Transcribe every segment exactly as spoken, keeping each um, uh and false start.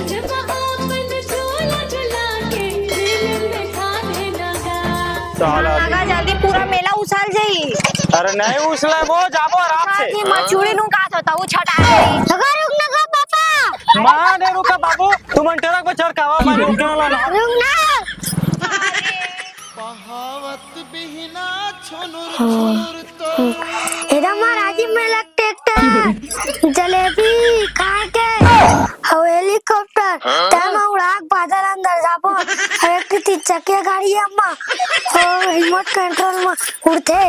जब अपन झूला झुला के फिल्म दिखा देना गा। साला मगा जल्दी, पूरा मेला उछल जाई। अरे नहीं उछले वो, जाबो आराम से। साथी मचुड़ी नु का होता, वो छटा गई। रुका, रुक ना गा पापा। माँ ने रुका बाबू, तुम ट्रक पे चढ़ कावा मारे उठा ला। रुक ना। बहावत बिहना छुनुर छुनुर तो। एदा महाराजी मेला ट्रैक्टर, जलेबी खाए के, अउ हेलीकॉप्टर, तै म उड़ाक बादल अंदर जाबो, अउ एक ठी तीन चक्किया गाड़ी अम्मा, अउ रिमोट कंट्रोल म उड़थे।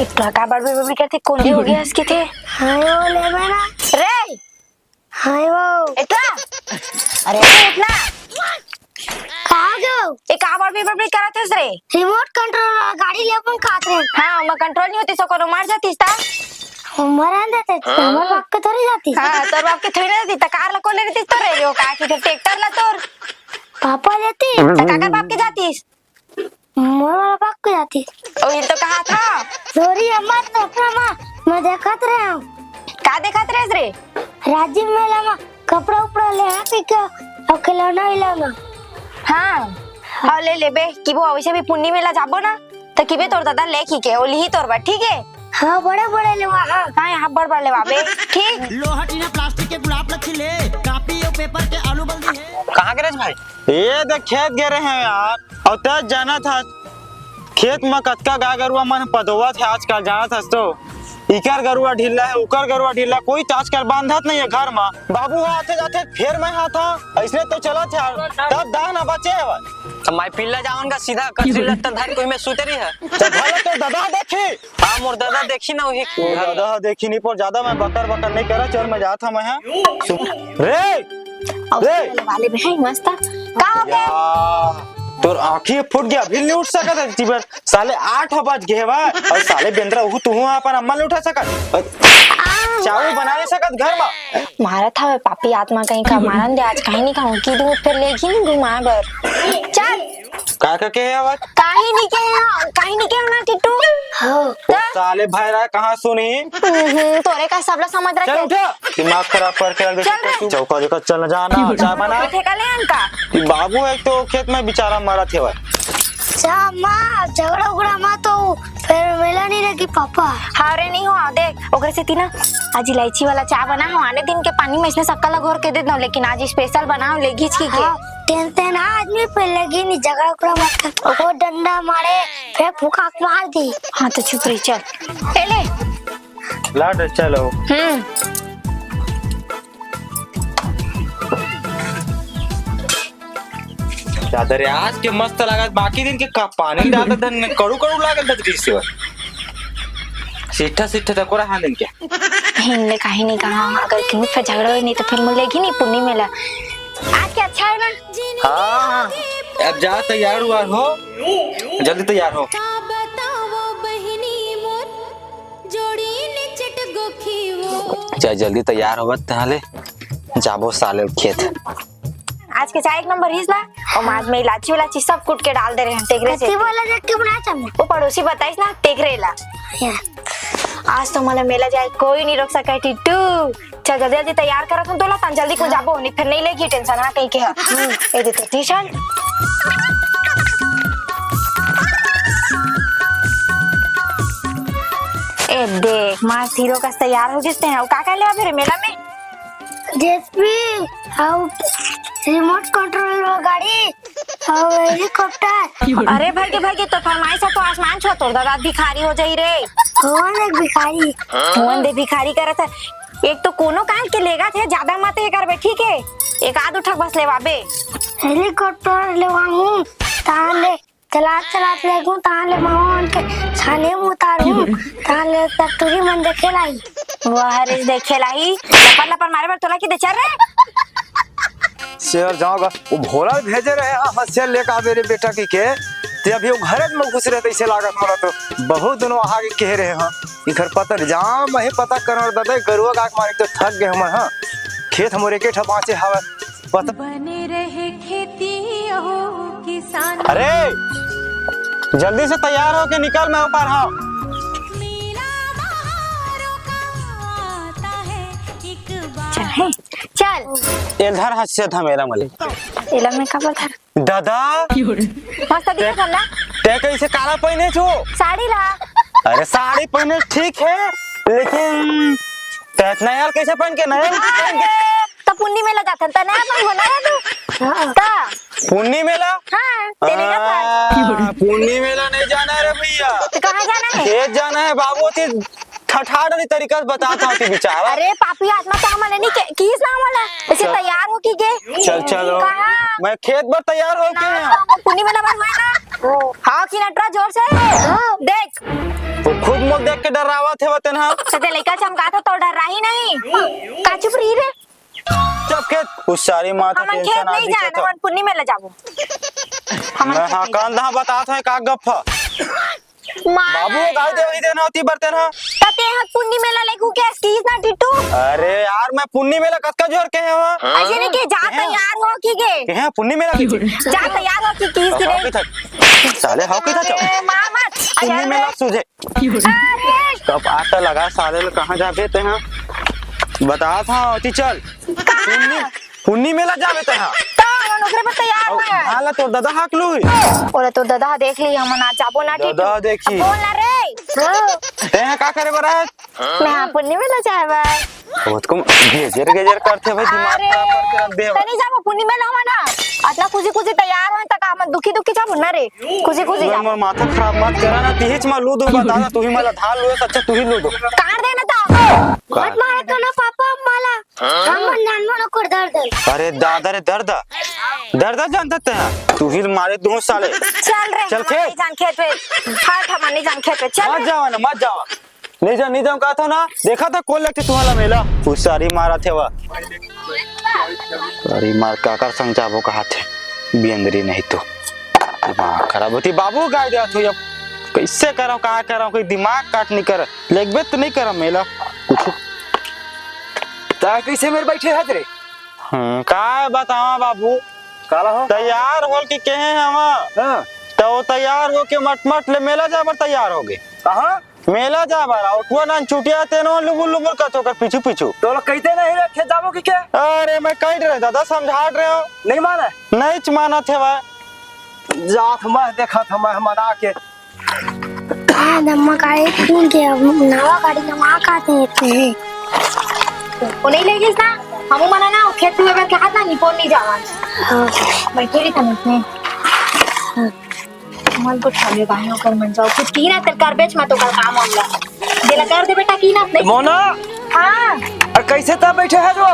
इतना काबर बेबे करथे, कोन हो गया इसके थे? हाँ, वो लेबे ना। रे! हाँ, वो। इतना? अरे, इतना? कहाँ गयो? ए, काबर बेबर करत हस रे? रिमोट कंट्रोल वाला गाड़ी ले अपन खात रहे। हाँ, ओमा कंट्रोल नहीं होती, सो कोनो मर जातीस ता। मरन देते, हमर बाप के थोड़ी जाती। हाँ, तोर बाप के थोड़ी ना जाती, त कार ला कोन ले रहितिस तो रे, रे, वो का की ट्रैक्टर ला तोर। पापा लेती। त काकर बाप के जातीस? मोर वाला बाप के जातीस। ओ, ये तो कहा था। सॉरी, अम्मा, तो अपना माँ, मैं देखत रहे हूँ। का देखत रहे रे? राजीव मेला में कपड़ा उपड़ा ले आती क्या? और खिलौना विलौना। हाँ, हाँ, ले लेबे, कि वो वैसे भी पुन्नी मेला जाबो ना, त किबे तोर दादा लेखी के, ओली ही तोर बा, ठीक है? हाँ, बड़े बड़े लेवा, हाँ। हाँ, यहाँ बड़ बड़ लेवा बे, ठीक? लोहा टीना प्लास्टिक के गुलाब ल खिले, कापी अउ पेपर के आलू बल दिहे। कहाँ गे रेहेस भाई? ये देख खेत गे रहे हैं यार, अउ तै जानत हस, खेत म कतका गाय गरुवा मन पदोवत हे आजकल, जानत हस तो। इकर गरुवा ढीला हे, उकर गरुवा ढीला, कोई तो आजकल बांधत नहीं है घर म। बाबू ह आथे जाथे, फेर मैं हाथा, अइसने तो चलत हे, तब दाह न बचे हवय। त मैं पिल्ला जावन का सीधा कचरी लत्ता धर कोई में सुतरी है। त भले तो ददा देखी। हाँ, मोर ददा देखी ना वही। ओ ददा देखी नहीं, पर ज्यादा मैं बकर बकर नहीं करा, चल मैं जात हूँ मैं, हाँ। रे! अउ रे! साले वाले भी हैं मस्त। का हो गया? या, तोर आँखी फूट गया, अभी नहीं उठ सकत है जीवन। साले आठ बज गए बा, अउ साले बेंदरा उहू तुहू अपन अम्मा ले उठा सकत। चावल बना नहीं सकत घर में। मारत हवे पापी आत्मा कहीं का, मारन दे आज कहीं नहीं खाऊं, की दूं फिर लेगी नहीं घुमा बर। चल। का, का के आवाज? काहे नहीं के, काहे नहीं के ना टिट्टू? हाँ। ओ साले भाई रा कहाँ सुनी? हम्म, तोरे का सबला समझ रखे। चल उठा, दिमाग खराब करके रख दे। चल रे। चौका देखा चल जाना, चाय बना। ठेका ले अनका। ये बाबू एक तो खेत में बेचारा मरत हे भाई। जा माँ, झगड़ा उगड़ा मत हो, फिर मेला नहीं लगी पापा। हाँ रे, नहीं हो, देख, ओकरे सेती ना, आज इलायची वाला चाय बना हो, आने दिन के पानी में इसने सक्का ला घोर के दे दो, लेकिन आज स्पेशल बना हो, ले घीच के। हाँ। तेन तेन आदमी पे लगी नहीं, झगड़ा उगड़ा मत कर। वो डंडा मारे, फिर फुकाक मार दी। हाँ, तो चुप रही, चल। ए ले। लाड, चलो। हम्म। दादा रे, आज के मस्त लागत, बाकी दिन के का पानी डालत धन कड़ू कड़ू लागत धन किसी। सीठा सीठा टकोरा हाँ दिन के। हिन ले काहे नहीं कहा, अगर क्यों फिर झगड़ा होई नहीं तो फिर मिलेगी नहीं पुन्नी मेला। आज के अच्छा है ना? हाँ, अब जा तैयार हुआ हो, जल्दी तैयार हो। का बताओ बहिनी मोर, जोड़ी ने चट गोखी वो। जा जल्दी तैयार होवत तहां ले जाबो साले खेत। आज के चाय एक नंबर हिस ना, और आज में इलायची उलायची सब कूट के डाल दे रहे हैं, तेकरे से। कति वाला देख के बना चाहे? वो पड़ोसी बताइस ना, तेकरे ला। या। आज तो मला मेला जाए कोई नहीं रोक सके टिट्टू। चल जल्दी जल्दी तैयार करत हूँ तोला, तन जल्दी को जाबो, नहीं फिर नहीं लेगी टेंशन, हाँ कहीं के है। ए दे तो टी शर्ट। ए देख, मस्त हीरो कस तैयार हो गिस ते हैं। अउ का का लेवा फिर मेला में? जेसीबी, अउ रिमोट कंट्रोल गाड़ी, अउ हेलीकॉप्टर। अरे भाई के भाई के तो फरमाइश है तो आसमान छुआ, तोर दादा भिखारी हो जाई रे। कौन है भिखारी? कौन दे भिखारी करत है? एक तो कोनो काम के लेगा थे, ज्यादा मत ये करबे, ठीक है? एक आध उठक बस लेवाबे। हेलीकॉप्टर लेवाहूँ, तान ले चलात चलात लेगूं, तान ले मामा मन के छाने में उतारूं, तान ले तब टूरी मन देखे लाई। वाह रे, देखे लाई, लपर लपर मारे बर तोला की दे, चल रे। शेर जाओगा, वो भोला भेजे रहे, हाँ, हाँ, शेर लेके आवे रे बेटा की के, ते अभी वो घर में घुस रहे, तैसे लागत मोला तो। बहुत दिन वहाँ के कह रहे, हाँ, इखर पता नहीं, जा मैं ही पता करना दादा, गरुआ गाक मारे तो थक गए हम, हाँ, खेत हमरे के ठपासे हवा। पता बने रहे खेती हो किसान। अरे, जल्दी से तैयार होके निकल, मैं ऊपर हूँ। मेला बहारों का आता है एक बार। चाहे चल। एल धर, हाँ, सीधा मेरा मले। एला मैं का बोलथन? दादा, मस्त दिखत हन ना? ते कैसे काला पहने छो? साड़ी ला। अरे, साड़ी पहने ठीक है, लेकिन ते नया कैसे पहन के, नया पहन के? त पुन्नी मेला जाथन, त नया पहन हो ना तू? हाँ। त? पुन्नी मेला? हाँ, ते नहीं जाथन। आ, पुन्नी मेला नहीं जाना है रे भैया। तो कहाँ जाना है? खेत जाना है बाबू, ओती ठठार वाली तरीका से बताथंव ओती बिचारा। अरे पापी आत्मा, तो हमन नहीं के-, किहिस ना हमन ला। ऐसे चल। तैयार हो के गे। चल, चलो। कहाँ? मैं खेत बर तैयार हो के ना, हँव। पुन्नी मेला बर होय ना। हाँ, कि नटरा जोर से। देख। वो खुद मोला देख के डरावत हे वतन हा। त ते लइका चमकाथस त डर्राही नहीं। का चुप रही रे। चुप खेत, उस सारी माँ तो हमन tension खेत आ नहीं दिखत जान, हो। हमन पुन्नी मेला जाबो। हमन मैं खेत हाँ, नहीं कान दहा बताथंव का गप्पा। माँ। बाबू, गाय देवही देना होती बरतन हा। त ते ह पुन्नी मेला लेगहू के किहिस ना टिट्टू। अरे यार, मैं पुन्नी मेला कतका जोर के हँव। ऐसे नहीं के जा, हैं? तैयार हो के गे। के हैं पुन्नी मेला की? जा तैयार हो के किहिस कि नहीं? साले हो के था चल। अरे माँ मत। पुन्नी मेला सूझे। अरे। कब आटा लगा साले ल, कहाँ जाबे ते हा? बताथंव, ओती चल। पुन्नी, पुन्नी मेला जाबे ते हा। त हमन ओकरे बर तैयार हन। हाँ ला, तोर दादा हाक लुही। ओला तोर दादा देख ली, हमन आज जाबो ना दादा टिट्टू। देखी। बोल ना रे। ते हा का करे बर आए? मैं हा पुन्नी मेला जाए बर। बहुत कम गेजर गेजर करथे भाई, दिमाग अरे, खराब करके रख दे। त नहीं जाबो पुन्नी मेला हमन ना। अतना खुशी खुशी तैयार होन त का हमन दुखी दुखी जाबो ना रे। खुशी खुशी जाबो। मोर माथा खराब मत करा ना, तिहिच मा लू दूँ बता ना, तुही मला धार लू, सच्चा तुही लू दो। काट देना त। मत मारे तो ना पापा मला। हम नानमन ओकर दर्द। अरे दादा रे दर्द। दर्द जानत ते हा? तुही मारे दूँ साले। चल रे, चल खेत। जान खेत पे। हाथ हमन नहीं जान खेत पे। चल मत रे। जावा ना, मत जावा। नहीं जा, नहीं जाऊँ कहा था ना। देखा था कौन लगथे तुम्हाला मेला। उसारी मारा थे वा। अरे मार काकर संग जाबो कहा थे। बियंदरी नहीं तो। दिमाग खराब होती बाबू, गाय दे तू अब। कैसे करव, का करव, कोई दिमाग काट नहीं कर। लेगबे तो नहीं करव मेला। कुछ। ता कैसे मेर बैठे हस रे? हम्म, का बतावा बाबू? काला हो? तैयार होल के कहे हवा। हाँ। त वो तैयार हो के मटमट ले मेला जाबर तैयार हो गे। कहाँ? मेला जाबर, अउ ठुआ नान चुटिया तेनो लुबुर लुबुर कथो कर पीछू पीछू। तोला कहिते नहीं रे, खेत जाबो कि के? अरे मैं कहित रहे दादा, समझात रहे हँव। नहीं माने? नहींच मानत हे भाई। जात मैं देखत हँव मैं मना के। हाँ, दम्मा का एक दिन के अब नवा गाड़ी नवा का देते हैं। वो नहीं ले गई ना, हमू मना ना, खेत में बैठ के हाथ ना निपोन नहीं जावा। हाँ। बैठे रही था इसमें। मन को ठाले गाने ऊपर मन जाओ, कुछ की ना तेरे garbage में तो कर काम होला। जेला कर दे बेटा की ना नहीं। मोना। हाँ। अरे कैसे तब बैठे है जो?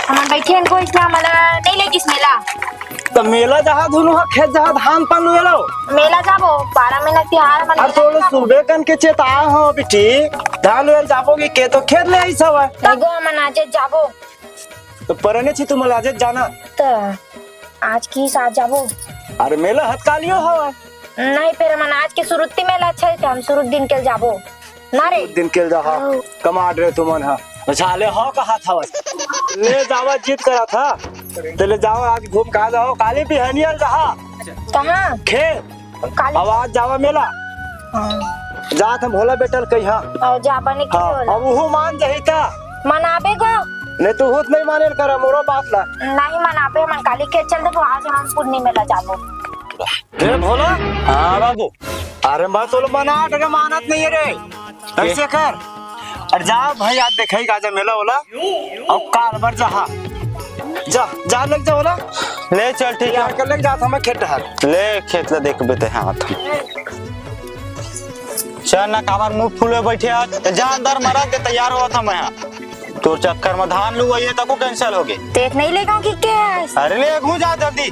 हमन बैठे हन कोई क्या मला नहीं ले किस मेला। त मेला जहाँ दुनू ह खेत जहाँ धान पान लुए लो। मेला जाबो, बारह महीना तिहार मन अरे मेला तो जाबो। सुबह कन के चेताए हो बिटी, धान लुए जाबो कि के तो खेत ले आई सब। एगो हमन आजे जाबो। तो परने छी तुम आजे जाना। त आज की साथ जाबो। अरे मेला हतकालियो हवा। नहीं, फिर हमन आज के सुरुत्ती मेला अच्छा है, हम सुरुत दिन के जाबो। ना रे। दिन के जहा हाँ। कमाड रे तुमन हा। अच्छा, ले हो कहा था बस। ले जावा जिद करा था। ते ले जावा आज घूम के आ जाओ। काली बिहनिया जहा। कहाँ? खेत। काली। अब आज जावा मेला। हाँ। जात हम भोला बेटल कही हाँ। और जा बने की हाँ, होला? अब उहू मान जही ता। मनाबे गो। नहीं तू हुत नहीं माने कर मोरो बात ला। नहीं मनाबे, मन काली के चल दे, आज हम पुन्नी मेला जाबो। हे भोला। हाँ बाबू। अरे मैं तो मना रे, मानत नहीं है रे। ऐसे कर। अरे जा भाई, आज देखे का जा मेला होला। अब काल बर जा। जा, जा लग जा होला। ले चल, ठीक है। कर लग जा, हमें खेत डहर। ले खेत ला देखबे ते हाथ। चल ना, काबर मुंह फूले बैठे आज। जा अंदर मरा के तैयार होवत हँव मैं। तोर चक्कर में धान लुवाइए तको cancel हो गे। तेत नहीं लेगा कि के? अरे लेगहूँ जा जल्दी।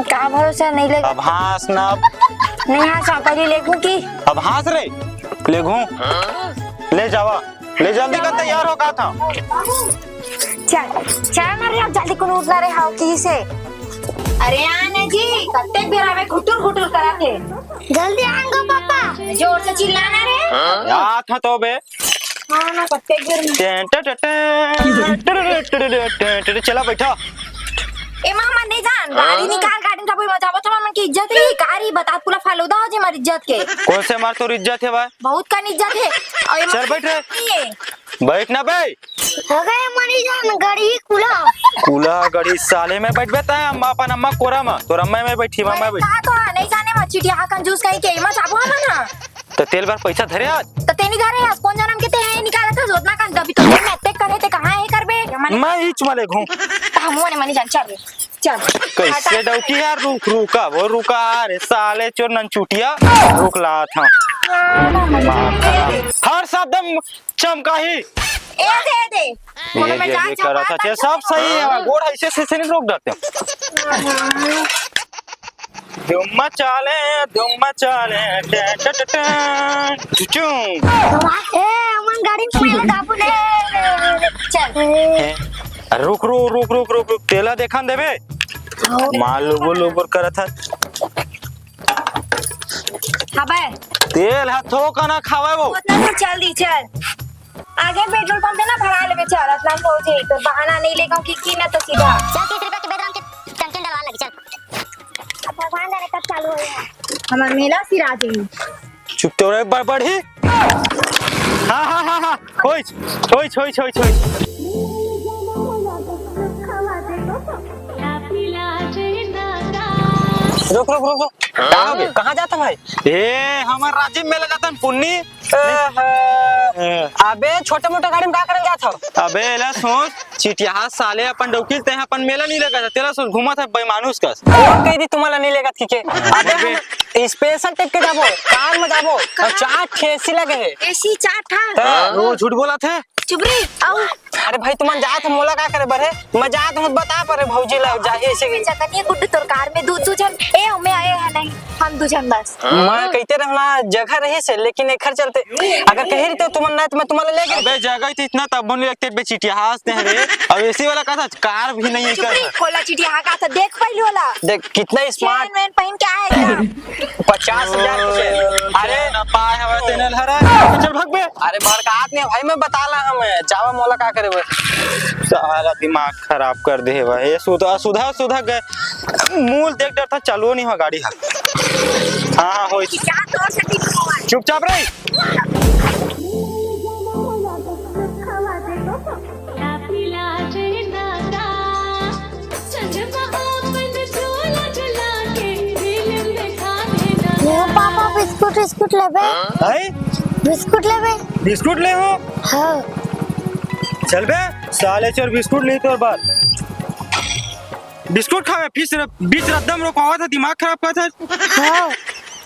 का भरोसा नहीं लेगा? अब हाँस ना। नहीं हाँस, पहले लेगहूँ कि? अब हाँस रे, लेगहूँ। ले जावा, ले जल्दी कर, तैयार हो का था। चल, चल ना रे, अब जल्दी कोनो उठना रे, हाव की से। अरे आना जी, कत्ते बेरा में घुटुर घुटुर करा थे। जल्दी आन गो पापा। जोर से चिल्लाना रे। हाँ? या था तो बे। हाँ ना, कत्ते बेर में। टें, टें, टें, टें, टें, टें, टें, टें, चला बैठा। ए मामा, नहीं जान, गाड़ी निकाल, गाड़ी में जाबो, मजा आवत हमन के इज्जत रही, कारी बता, पूरा फालूदा हो जे हमारी इज्जत के। कौन से मार तोर इज्जत है भाई? बहुत कन इज्जत है। और ये चल मामा बैठ रे। नहीं है। बैठ ना बे। अगे मनी जान, गड़ी कुला। कुला गड़ी साले में बैठबे तैं, अम्मा, अपन अम्मा कोरा में, तोर अम्मा में बैठी, मैं बैठी। कहा तो नहीं जाने, मैं चिटिया कंजूस कहीं के, मैं जाबो हम ना। तो तेल बर पैसा धरे आज? तो तेनी धरे आज, कौन जनम के ते है निकाला था, जोतना का दबी तो मैं अटैक करे, ते कहाँ है करबे? मैं ही चुमा ले घूम। तो हम मनी जान, चल। चल। कैसे डौकी यार, रुक, रुका, वो रुका रे, साले चोर ननचुटिया, रुक ला था। हर शब्द चमकाही। ए दे, ए दे। ये मैं जे जान भी करा था, चाहता सब सही है, गोड़ ऐसे से, से नहीं रोक देते। दुम्मा चाले, दुम्मा चाले, टे, टे, टे, टे, चुचुम। ए, अमन गाड़ी में कोई उठाबू ने। चल। ए, रुक, रुक, रुक, रुक, रुक, रुक, तेला देखन देबे। मार लुबुर लुबुर करत हस। अबे। तेल ह थोक ना खावे वो। उतना दूर चल दी, चल। आगे पेट्रोल पंप पे ना भरा लेबे, चल। इतना पहुंचे तो बहाना नहीं लेगा कि, कि ना तो सीधा। चल, तीस रुपया के बेदराम के टंकी डलवा लगी, चल। अब भगवान जाने कब चालू होई। हमार मेला सिरा जाई। चुप तो रहे, बड़-, बढ़ी। हाँ, हाँ, हाँ, हाँ। होइच, होइच, होइच, होइच, होइच। रुक, रुक, रुक, रुक। का हो गे? कहाँ जाता भाई? ए, हमार राजिम मेला जाता पुन्नी। अबे, छोटे मोटे गाड़ी में का करन जात हो? अबे, एला सोच, चिटिया साले अपन डौकी, ते अपन मेला नहीं लेगा, तेला सोच घूमत है बेमानुस कस। कौन कह दी तुम्हारा नहीं लेगा, ठीक है? अबे, हम स्पेशल ट्रिप के जाबो, कार में जाबो, और चार ठे एसी लगे है। एसी चार ठा? हाँ। वो झूठ बोला थे। चुप रे, आओ। अरे भाई, तुमन जात हो, मोला का करे बर हे? मैं जात हूँ, बता पर भौजी ला, जाही ऐसे। चकनिया गुड्डू तोर कार में दू, दू झन, ए, मैं आए हैं नहीं, हम दू झन बस। मैं कहते रहना जगह रही से, लेकिन एखर चलते अगर कहे रही तो तुमन ना, तो मैं तुम्हारा ले गए। अबे जगह तो इतना तब नहीं लगते बे चिटिया हंसते हैं रे। अब एसी वाला का था, कार भी नहीं है चुप रे, कर। खोला चिटिया का था, देख पहले वाला। देख कितना स्मार्ट। चेन वेन पहन के आए क्या? पचास हजार के। अरे ना पाए हवे तेने लहरा। चल भाग बे। अरे बड़कात नहीं भाई, मैं बता ला हमें, चावा मोला का करे बे? साला दिमाग खराब कर दे हे भाई। ये सुधा, सुधा, सुधा गए। मूल देख डर था, चालू नहीं हुआ गाड़ी हा। हाँ, हाँ, होई। क्या तोर से ठीक हुआ? चुपचाप रही। ओ पापा, बिस्कुट विस्कुट लेबे? हैं? बिस्कुट लेबे? बिस्कुट ले हो? हाँ। चल बे, साले चोर बिस्कुट नहीं तोर बार। बिस्कुट खावे, फिर से बीच रद्दम रोकवा था, दिमाग खराब करत है। हाँ।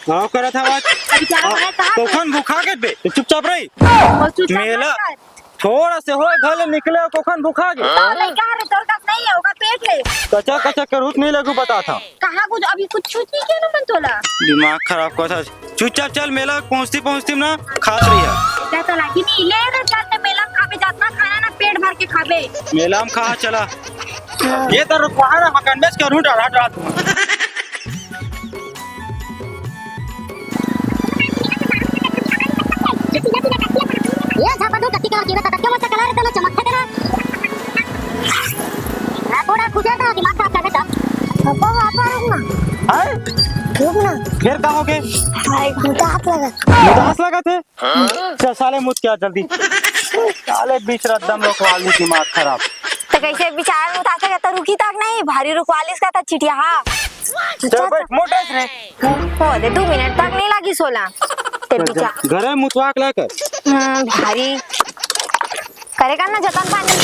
हाँ, करत है बात। अभी क्या हो रहा है, कहाँ पे? तोखन भुखा के बे, चुपचाप रही। और चुपचाप मेला। मत कर। थोड़ा से हो घर ले निकले, कोखन भुखा गे। तो लइका हरे, तोर कस नहीं है, ओकर पेट है। कचा कचा के रूप नहीं लगू बता था। कहाँ कुछ, अभी कुछ छूट नहीं किया ना मन तोला। दिमाग खराब कर था। चुपचाप चल, मेला पहुँचती पहुँचती ना खात रही है। क्या तो लागी नहीं, ले रे, चल ते मेला में खाबे, जातना खाना ना पेट भर के खाबे। मेला में खा चला। ये तो रुकवा ना, मकान बेच के रूट आड़ा आड़ा तू। ये झापा दो टट्टी का कीड़ा तक क्यों मत कलर इतना चमकता तेरा। मैं थोड़ा खुश था, दिमाग खराब कर देता। पापा, पापा, रुक ना। आए? रुक ना। फिर का हो गए? हाय, मुझे हाथ लगा। मुझे हाथ लगा थे? चल साले, मुझ क्या जल्दी। साले बीच रद्दम रोकवा ली, दिमाग खराब। तो कैसे विचार में उठा सके, तो रुकी तक नहीं, भारी रुकवा लिस का था चिटिया, हाँ। चल बैठ, मोटर से। हो दे, दू मिनट तक नहीं लगी सोला। ते चल, बिचा। चल, घर में मुतवा के ला कर। हम्म, भारी। करे कर ना जतन पानी।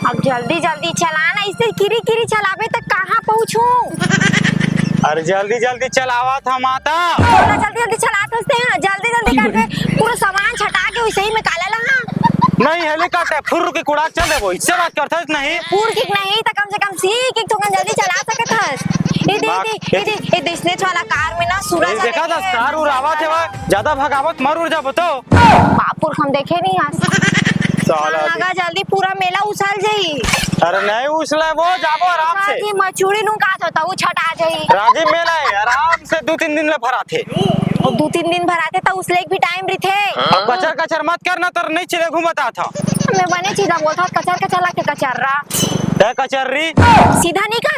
अब जल्दी जल्दी चला ना, इसे किरी किरी चलाबे त कहाँ पहुँचू? अरे जल्दी जल्दी चलावा था माता। थोड़ा जल्दी जल्दी चलात हस ते, हाँ, जल्दी जल्दी कर दे। पूरा सामान छटा के वैसे ही में काला लगा। नहीं, हेलीकॉप्टर फुर्र के कुड़ा चल देबो, इससे बात करता है नहीं। पूर किक नहीं, तो कम से कम सीख एक ठोकन जल्दी चला सकत हस। ये दे, ये दे, ये दे, ये दे, इसने वाला कार में ना सूरज ये देखा था, कार उरावत है, ज्यादा भगावत मर उड़ जाबो तो। बापुर हम देखे नहीं आज। साला लगा जल्दी पूरा मेला उछल जाई। अरे नहीं उछला, वो जाबो आराम से। जी, मचूड़ी नू का होता, वो छटा जाई। राजीव मेला है, आराम से दो तीन दिन ले भराथे। वो दो तीन दिन भराथे तो उसले भी टाइम रही थे। अब कचर कचर मत करना, तर नहीं चले घूमता था। मैं बने चीज बोलता, कचर कचर लाके कचर रहा। तय कचर रही। सीधा नहीं कर।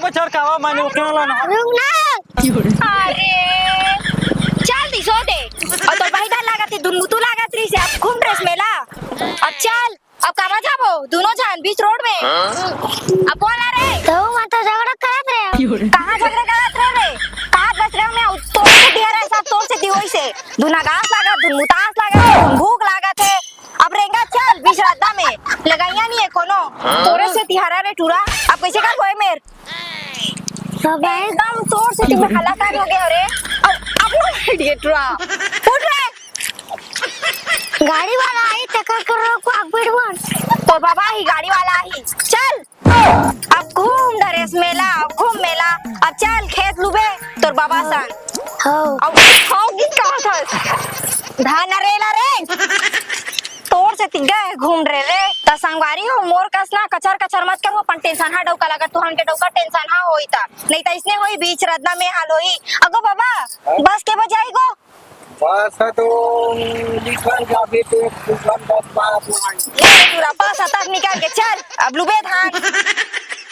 एक बछर खावा माने, ओके वाला ना। रुक ना। अरे, चल दिसो दे। अउ तोर भाई डर लागत हे, दुनमुतू लागत रहिस हे, अब घूम ड्रेस मेला। अब चल, अब कामा जाबो? दुनो झन बीच रोड में। अब बोल ना रे। तो मैं तो झगड़ा करत रहे। कहाँ झगड़ा करत रहे रे? कहाँ बस रहे मैं? तोर से दिया रहे, सब तोर से दिवई से। दुना गास लागत, दुन मुतास लागत, दुन भूख लागत हे। अब रेंगा चल, बीच रद्दा में। लगइया नहीं है कोनो। तोरे से तिहारा रे टूरा। अब कैसे कर होए मेर? एकदम तोर से तुम्हें कलाकार हो गया रे। अब, अब वो idiot टूरा। उठ रे। गाड़ी वाला आई, तेकर करो को आग बैठवन। तोर बाबा ही गाड़ी वाला ही। चल। अब घूम डरेस मेला, अब घूम मेला। अब चल खेत लुबे तोर बाबा संग। हाँ। अब खाओ गीत कहा था। धान रेला रे। तोर से तिग्गा घूम रे रे। त संगवारी हो, मोर कस ना कचर कचर मत करो, अपन tension हा डौका लगा, तू हमके डौका tension हा होई त। नहीं त इसने होई बीच रद्दा में हाल होई। अगो बाबा, बस के बजाई गो। बस तो लिखल जाबे तो दुकान बस बात नहीं। ये पूरा पास तक निकाल के चल, अब लुबे धान।